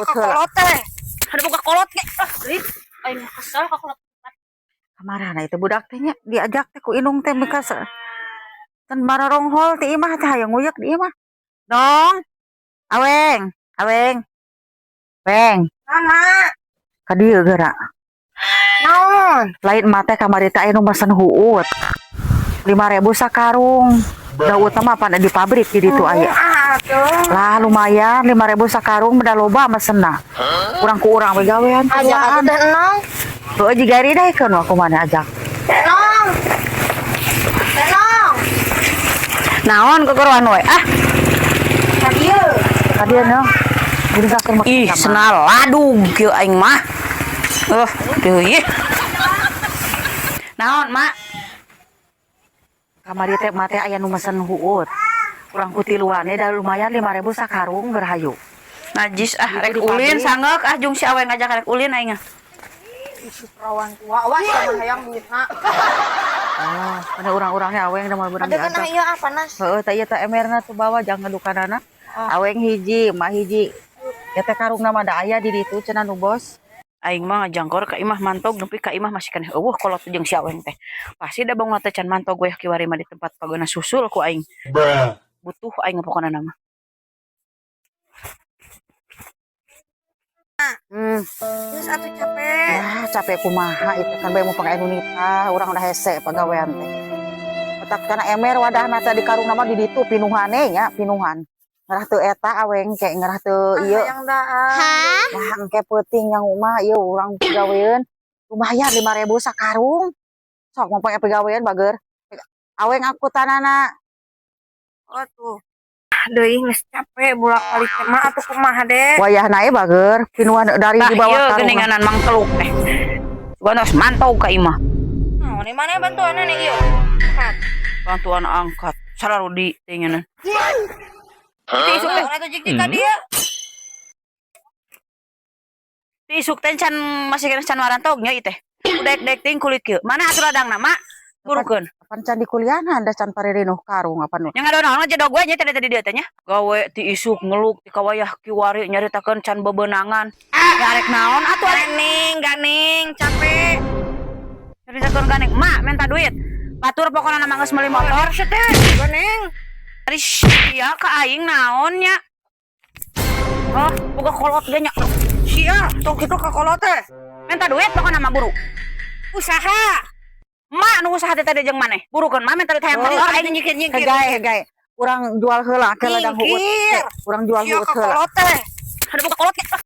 Huut heula. Kolot teh. Ada boga kolot ge. Ah, deui. Aing mah kesel ka kolot. Kamarana itu budak teh nya diajak teh ku indung teh bekas can mararonghol ti imah teh hayang nguyek di imah. Dong. Aweng, aweng. Weng, Mama, ka dieu geura. Naon? Lain emak teh kamari teh aya nu mesen huut. 5000 sakarung. Da utama pan di pabrik di ditu aya. Ah, tuh. Lah lumayan 5000 sakarung beda loba mesenna. Kurang ku urang we gawean. Ajak atuh teh Enong. Heueuh jiga daekeun aku mana ajak. Enong. Teh Enong. Naon kekeruan we? Ah, Ka dieu. Ka dieu no. Geuning mah. Ih, senal ladug kieu aing mah. Deui. Naon, Mak? Kamari teh mah teh aya nu mesen huut. Kurang ku tiluan da lumayan 5000 sakarung berhayu. Najis ah, Itu rek di ulin pabrik. Sangeuk ah jeung si awe ngajak rek ulin aing ah. Isi perawan tua, awas sama hayang duitna. Oh, ada urang-urangnya aweng da moal beunang Ada kan diajak. Ieu ah panas. Heeh, teh ieu teh emerna tuh bawa jangan dukanana. Aweng hiji, mah hiji. Ya teh karungna mah da aya di ditu cenah nu bos. Aing mah ngajangkor ka imah mantog nepi ka imah masih keneh euweuh kolot jeung si aweng teh. Pasti da bangun teh can mantog we kiwari mah di tempat pagona susul ku aing. Bruh. Butuh aing pokona nama. Geus atuh capek. Ya, capek kumaha itu kan bae mau pakai nu nitah, urang udah hese pagawean teh. Petak kana emer wadahna teh di karungna mah di ditu pinuhane nya, pinuhan. Ngerah teu eta aweng kayak ngerah teu ieu. Hayang daan. Lah engke peuting yang rumah ieu urang pagawean. Lumayan 5000 sakarung. Sok mau pakai pagawean bager. Aweng angkutanana. Oh tuh. Deui geus capek bolak-balik teh mah atuh kumaha deh. Wayahna e bager, pinuhan dari Tah di bawah ieu karung. Geuninganan mangkeluk teh. Sugan geus mantog ka imah. Naon di mana bantuanna nih ieu? Angkat. Bantuan angkat. Sararudi teh ngeunah. Ti isuk teh, Naon atuh jik ka dieu? Ti isuk teh can masih keneh can marantog nya ieu teh. Udaek-daek teuing kulit kieu. Mana atuh ladangna, Mak? Burukeun. Apan can di kuliahan da can paririnuh karung apan nu. Nya ngadonaon aja dog we nya tadi tadi dieu teh nya. Gawe ti isuk ngeluk ti kawayah kiwari nyaritakeun can bebenangan. Ya arek naon atuh arek Ganing, ganing, capek. Nyaritakeun ganeng. Mak minta duit. Batur pokona mah geus meuli motor. Ganing. Ari sia ka aing naon nya? Oh, boga kolot ge nya. Sia, tong kitu ka kolot teh. Minta duit pokona mah buru. Usaha. Mak nu usaha teh tadi jeung maneh. Burukeun mak minta duit hayang Oh, motor aing. Nyingkir nyingkir. Hegae hegae. Urang jual heula ke ladang huut. Nyingkir. Urang jual Sia huut ka heula. kolot teh. Ada boga kolot ge.